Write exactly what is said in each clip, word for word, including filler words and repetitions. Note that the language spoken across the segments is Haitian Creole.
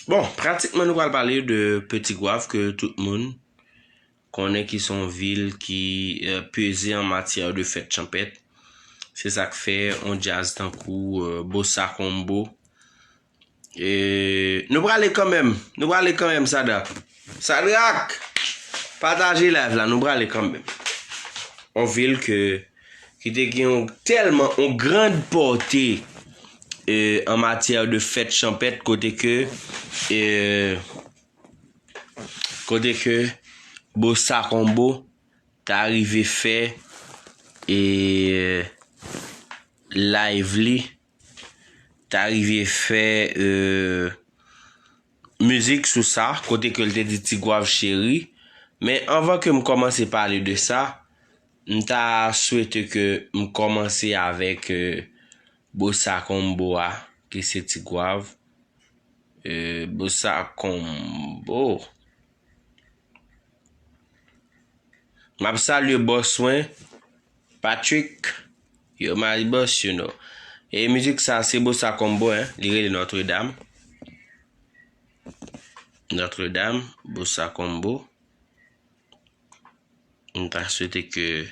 Bon, pratikman nou pral pale de Petit Goâve ke tout moun konnen ki se yon vil ki, eh, peze an matyè de fèt chanpèt. Se sa k fè yon djaz tankou, eh, Bossa Combo. Eh, nou prale kanmenm, nou prale kanmenm, Sadrak. Sadrak! Pataje live la, nou prale kanmenm. Yon vil ke, ki te gen yon, tèlman yon grand pòte, eh, an matyè de fèt chanpèt, kote ke, eh, kote ke Bossa Combo ta rive fè, eh, live li, ta rive fè, eh, mizik sou sa, kote ke l te di Ti Gwav cheri. Men anvan ke m kòmanse pale de sa, m ta swete ke m kòmanse avèk, eh, Bossa Combo a, ki se Ti Gwav. Eh, Bossa Combo. M ap salye bòs mwen, Patrick. Yo, my boss, you know. E mizik sa, se Bossa Combo, hein. Li rele Notre Dame. Notre Dame, Bossa Combo. M ta swete ke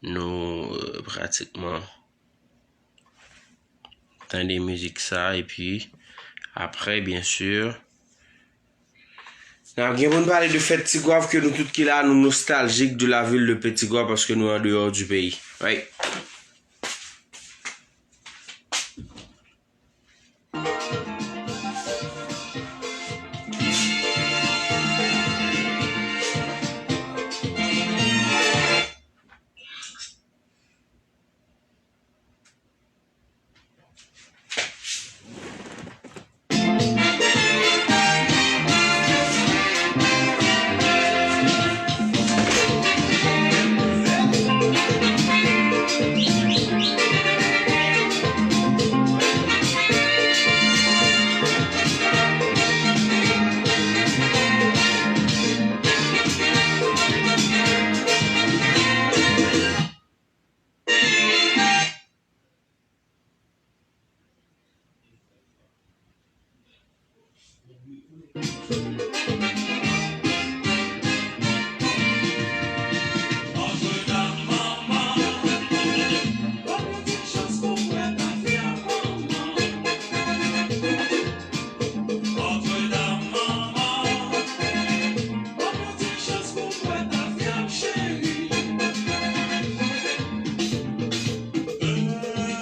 nou, euh, pratikman tande mizik sa, epi apre, byen si, n ap gen pou n pale de fèt Ti Gwav, ke nou tout ki la, nou nostaljik de la vil de Petit Goâve, paske nou an deyò di peyi. Right?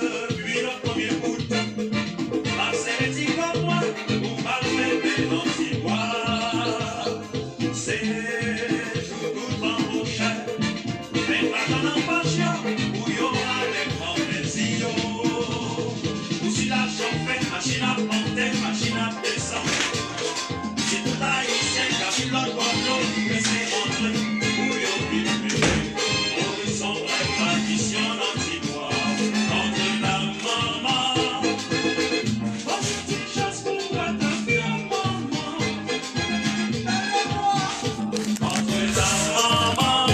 Depi nan premye bout, m ap sere ti kò mwen pou m al fete nan ti bwa. Se jou tout an monchè, men pa tann anpach yo pou yo ale pran plezi yo. Ou si lajan fè, machin ap monte, machin ap desann. Si tout Ayisyen k ap viv lòt bò dlo, prese rantre pou yo vin fete. Moris se yon vrè tradisyon nan ti bwa. Nòtredam manman. Bon, yon ti chans pou m wè tafya manman. Nòtredam manman.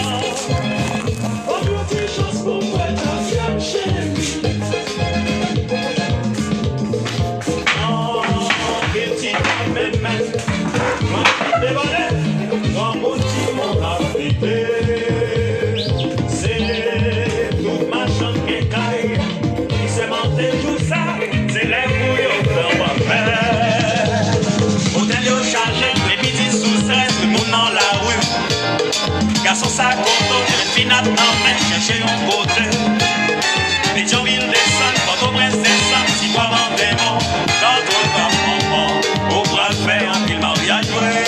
Ban m yon ti chans pou m wè tafya m cheri. Anpil ti men men, mwen ki debòde, granmoun timoun ap fete. Se tout machann kenkay ki sèmante jou sa, se lè pou yo pran pafè. Otèl yo chaje, epi di sou strès, tout moun nan lari. Gason sa koto, jèn fi n ap nan men, chèche yon kote. Petyonvil desann, Pòtoprens desann, Ti Gwav an demon, Nòtredam manman, ou pral fè anpil maryaj vre.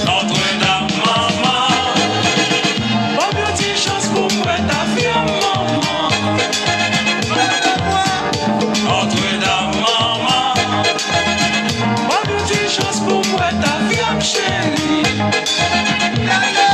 Nòtredam manman, ban m yon ti chans pou m wè tafya manman. Nòtredam manman. Ban m yon ti chans pou m wè tafya m cheri. Gade!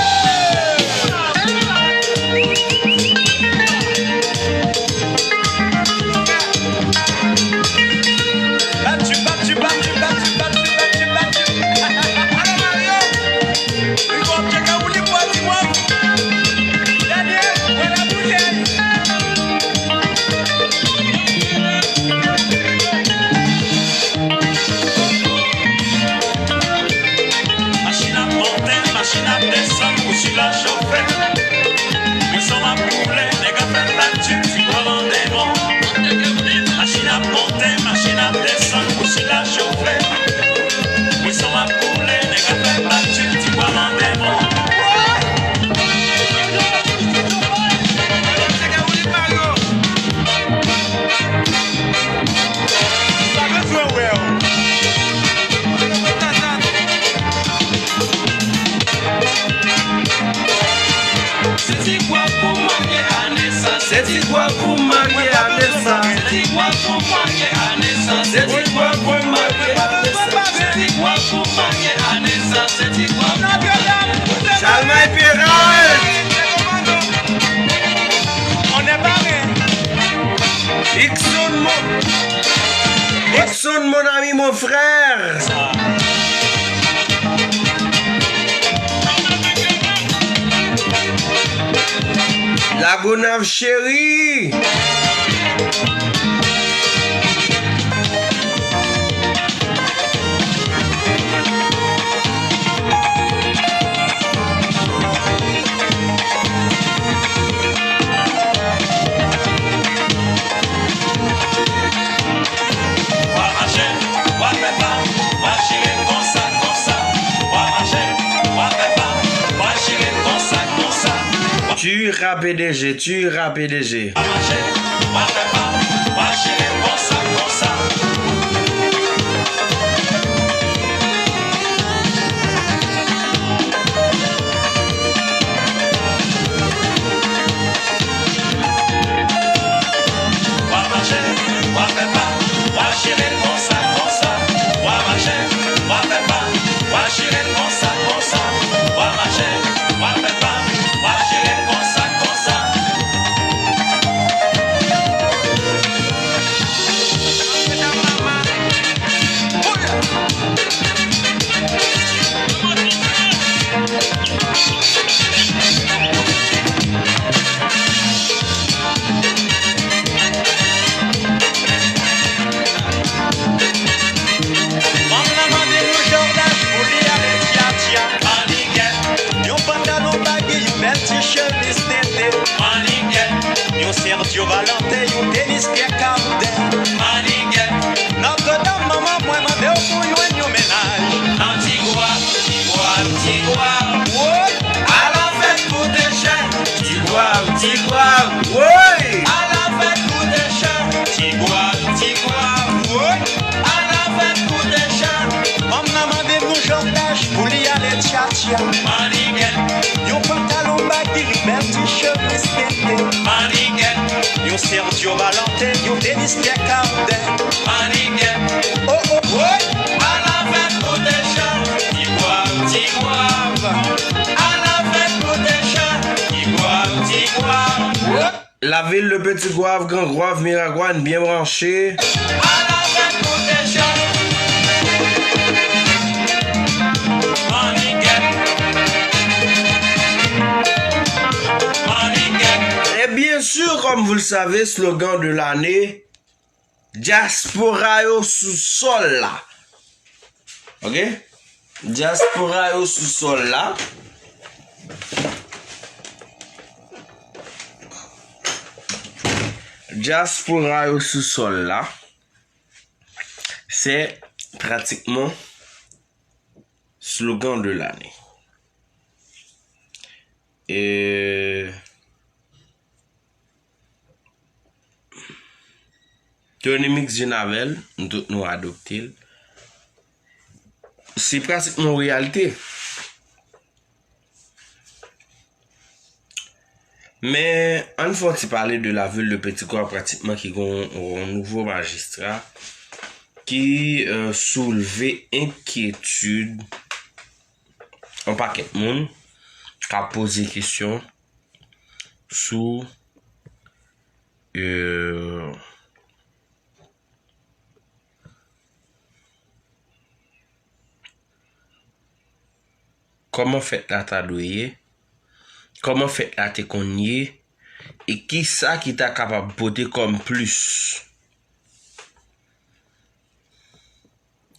Pou marye ane sa. Se ti gwa pou marye ane sa. Chalmay Peralt. Ikson, mon, Ikson, mon ami, mon frère. Lagonav cheri. Tu rap P D G, tu rap P D G. Manigèt, yon pantalon bagi, yon bèl ti chemiz tete. Manigèt, yon sètyo Valentin, yon tenis Pierre Cardin. Manigèt, Nòtredam manman mwen mande w pou jwenn yon mennaj. Nan ti gwav, ti gwav, ti gwav. Woy! Ala fèt koute chè. Ti gwav, ti gwav, woy! Ala fèt koute chè. Ti gwav, ti gwav, woy! Ala fèt koute chè. Manman mande m yon jòdaj pou li ale tchatcha. Manigèt, yon pantalon bagi, bèl ti chemiz tete. Manigèt, yon sètyo Valentin, yon tenis Pierre Cardin. Manigèt, oh, oh, woy! Ala fèt koute chè. Ti gwav, ti gwav. Ala fèt koute chè. Ti gwav, ti gwav. Woy! La ville de Petit Goâve, Grand Goâve, Miragwàn, byen branche. Et bien sûr, comme vous le savez, slogan de l'année, Dyaspora yo sou sòl la. Ok? Dyaspora yo sou sòl la. Dyaspora yo sou sòl la. Se pratikman slogan de l'année. E Tony Mix vin avè l, nou tout nou adopte l. Se pratikman yon reyalite. Men, ann fè yon ti pale de la ville de Petit Goâve, pratikman ki gen yon, yon nouvo majistra ki, euh, soulve enkyetid yon pakèt moun k ap poze kesyon sou, euh, kòman fèt la ta dwe ye, kòman fèt la te konn ye, e kisa ki ta kapab pote kòm plis.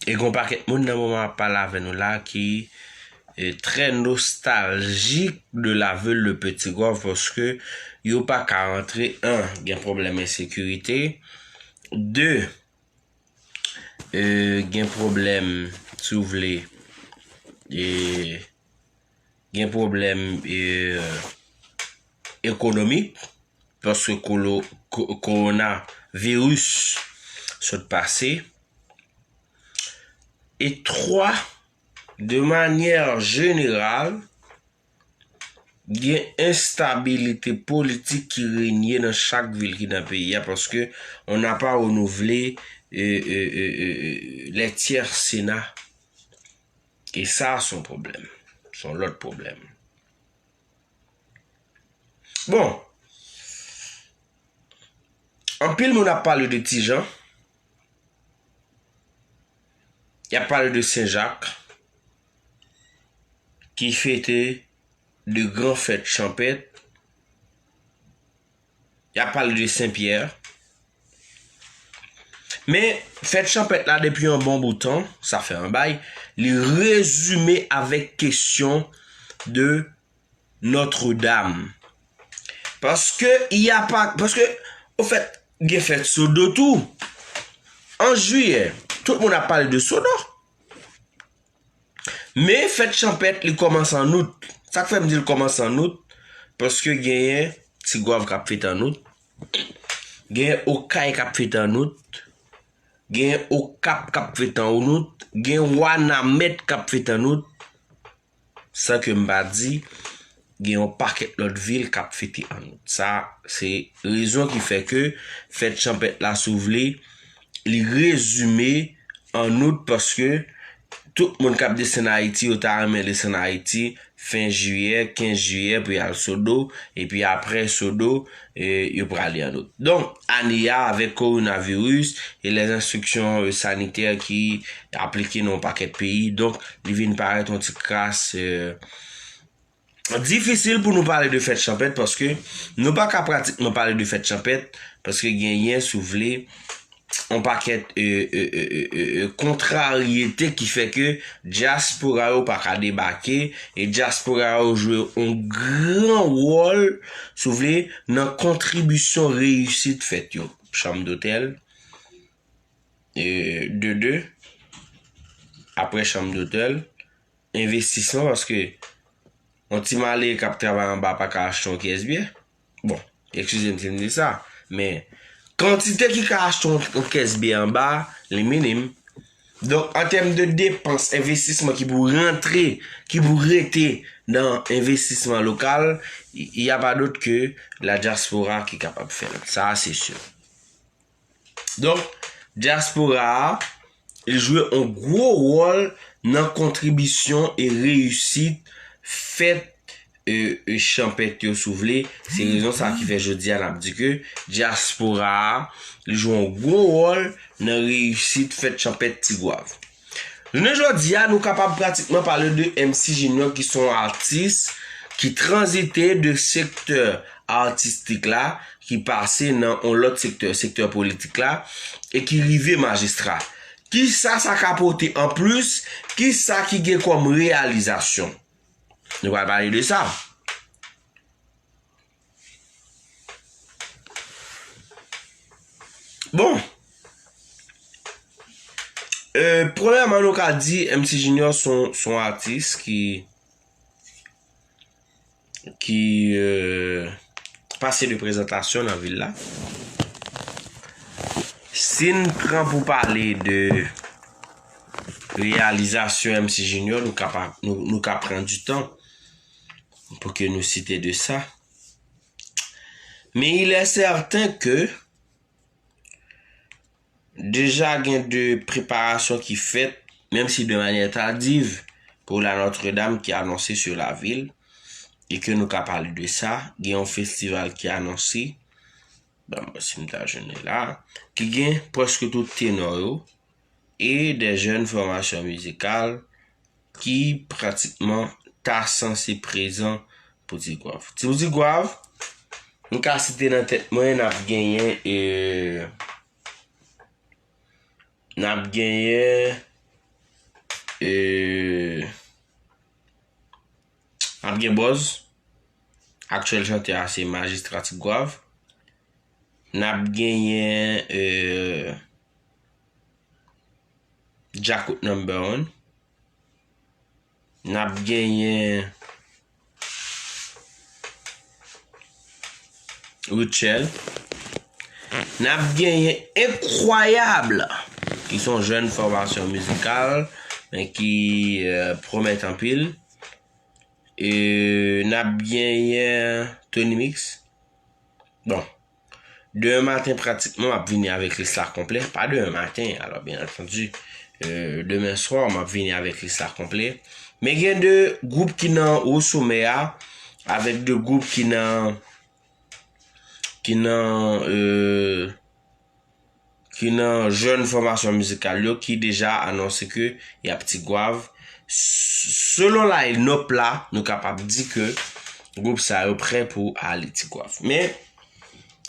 E gen yon pakèt moun nan moman m ap pale avè nou la ki, e, trè nostaljik de la vil de Petit Goâve, paske yo pa ka antre, en, gen pwoblèm ensekirite, de, e, gen pwoblèm, si w vle, e, gen pwoblèm, e, ekonomik, paske kolo-, ko-, kowonaviris sot pase. E twa, de manyè jeneral, Gen enstabilite politik ki renye nan chak vil ki nan peyi a, paske on n'a pas renouvelé, euh, euh, euh, euh, euh, les tiers Sénat. E sa, se yon pwoblèm. Se yon lòt pwoblèm. Bon, anpil moun ap pale de Ti Jan. Y ap pale de Sen Jak, ki fete de gran fèt chanpèt. Y ap pale de Sen Pyè. Men, fèt chanpèt la, depi yon bon bout tan, sa fè yon bay, li rezime avèk kesyon de Notre Dame. Paske, y a pa, paske, ofèt, gen fèt Sodo tou. An jiyè, tout moun ap pale de Sodo. Men fèt chanpèt, li kòmanse an out. Sa k fè m di l kòmanse an out? Paske genyen Tigwav k ap fete an out. Genyen Okay k ap fete an out. Genyen Okap k ap fete an out. Genyen Wanament k ap fete an out. San ke m pa di, gen yon pakèt lòt vil k ap fete an out. Sa, se rezon ki fè ke fèt chanpèt la, si w vle, li rezime an out, paske tout moun k ap desann Ayiti, yo ta renmen desann Ayiti fen jiyè, kenz jiyè, pou y al Sodo, epi apre Sodo, e, yo prale an out. Donk, ane a, avèk kowonaviris e lèzenstriksyon, e, sanitè ki aplike nan yon pakèt peyi, donk, li vin parèt yon ti kras, e, difisil pou nou pale de fèt chanpèt, paske nou pa ka pratikman pale de fèt chanpèt, paske genyen, si w vle, yon pakèt, e, e, e, e, e, e, kontraryete ki fè ke dyaspora yo pa ka debake, e dyaspora yo jwe yon gran wòl, si w vle, nan kontribisyon reyisit fèt yo. Chanm dotèl, e, de de, apre chanm dotèl, envestisman, paske yon ti malere k ap travay anba pa ka achte yon kès byè. Bon, eskize m si m di sa, men kantite ki ka achte yon, yon kès byè anba, li minim. Donk, an tèm de depans, envestisman ki pou rantre, ki pou rete nan envestisman lokal, y, y a pas d'autre que la diaspora ki kapab fè l. Sa, se si. Donk, dyaspora a, li jwe yon gwo wòl nan kontribisyon e reyisit fèt, e, e, chanpèt yo, si w vle. Se rezon sa ki fè jodi a n ap di ke dyaspora a, li jwe yon gwo wòl nan reyisit fèt chanpèt Tigwav. Jounen jodi a, nou kapab pratikman pale de M C Junior, ki se yon atis ki tranzite de sektè atistik la, ki pase nan yon lòt sektè, sektè politik la, e ki rive majistra. Kisa sa ka pote anplis? Kisa ki gen kòm reyalizasyon? Nou pral pale de sa. Bon. E, premyèman, nou ka di M C Junior se yon, se yon atis ki, ki, e, pase de prezantasyon nan vil la. Si n pran pou pale de reyalizasyon M C Junior, nou ka pa, nou, nou ka pran du tan pou ke nou site de sa. Men il est certain que deja gen de preparasyon ki fèt, menm si de manyè tardiv, pou la Notre Dame ki anonse sur la ville, e ke nou ka pale de sa. Gen yon festival ki anonse, ban m wè si m ta jwenn li la, ki gen prèske tout tenò yo, e de jèn fòmasyon mizikal ki pratikman ta sanse prezan pou Tigwav. Pou Tigwav, m ka site nan tèt mwen, n ap genyen, e, n ap genyen, e, n ap gen Bòz, aktyèl chantè a se Majistra Tigwav. N ap genyen, e, Djakout Number One. N ap genyen Rutshelle. N ap genyen Enkwayab, ki se yon jèn fòmasyon mizikal, men ki, e, pwomèt anpil. E n ap genyen Tony Mix. Bon, demen maten pratikman m ap vini avèk lis la konplè. Pa demen maten, alò byen antandi, e, demen swa m ap vini avèk lis la konplè. Men gen de gwoup ki nan wo somè a, avèk de gwoup ki nan ki nan e, ki nan jèn fòmasyon mizikal yo ki deja anonse ke y ap Tigwav. Selon line-up la, nou kapab di ke gwoup sa yo prè pou ale Tigwav. Men